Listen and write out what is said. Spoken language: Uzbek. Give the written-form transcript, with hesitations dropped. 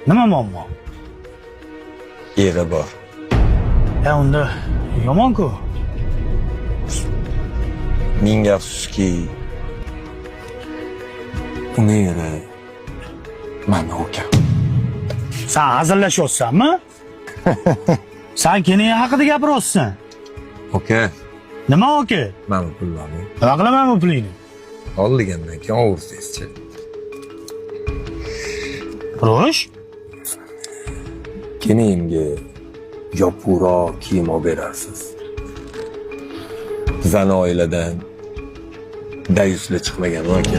Nima muammo? Eri bor. E, unda yomon-ku. Ming afsuski, uni eri mani ukam. San hazillashyapsanmi? San keling haqida gapiryapsan. Aka, Nima, aka? Mana pulni oling. Nima qilaman bu pulingni? Ol degandan keyin olsangizchi. Ro'sh? Kelinimga yopiqroq kiyim olib berarsiz. Bizani oiladan dayuslar chiqmagan, aka.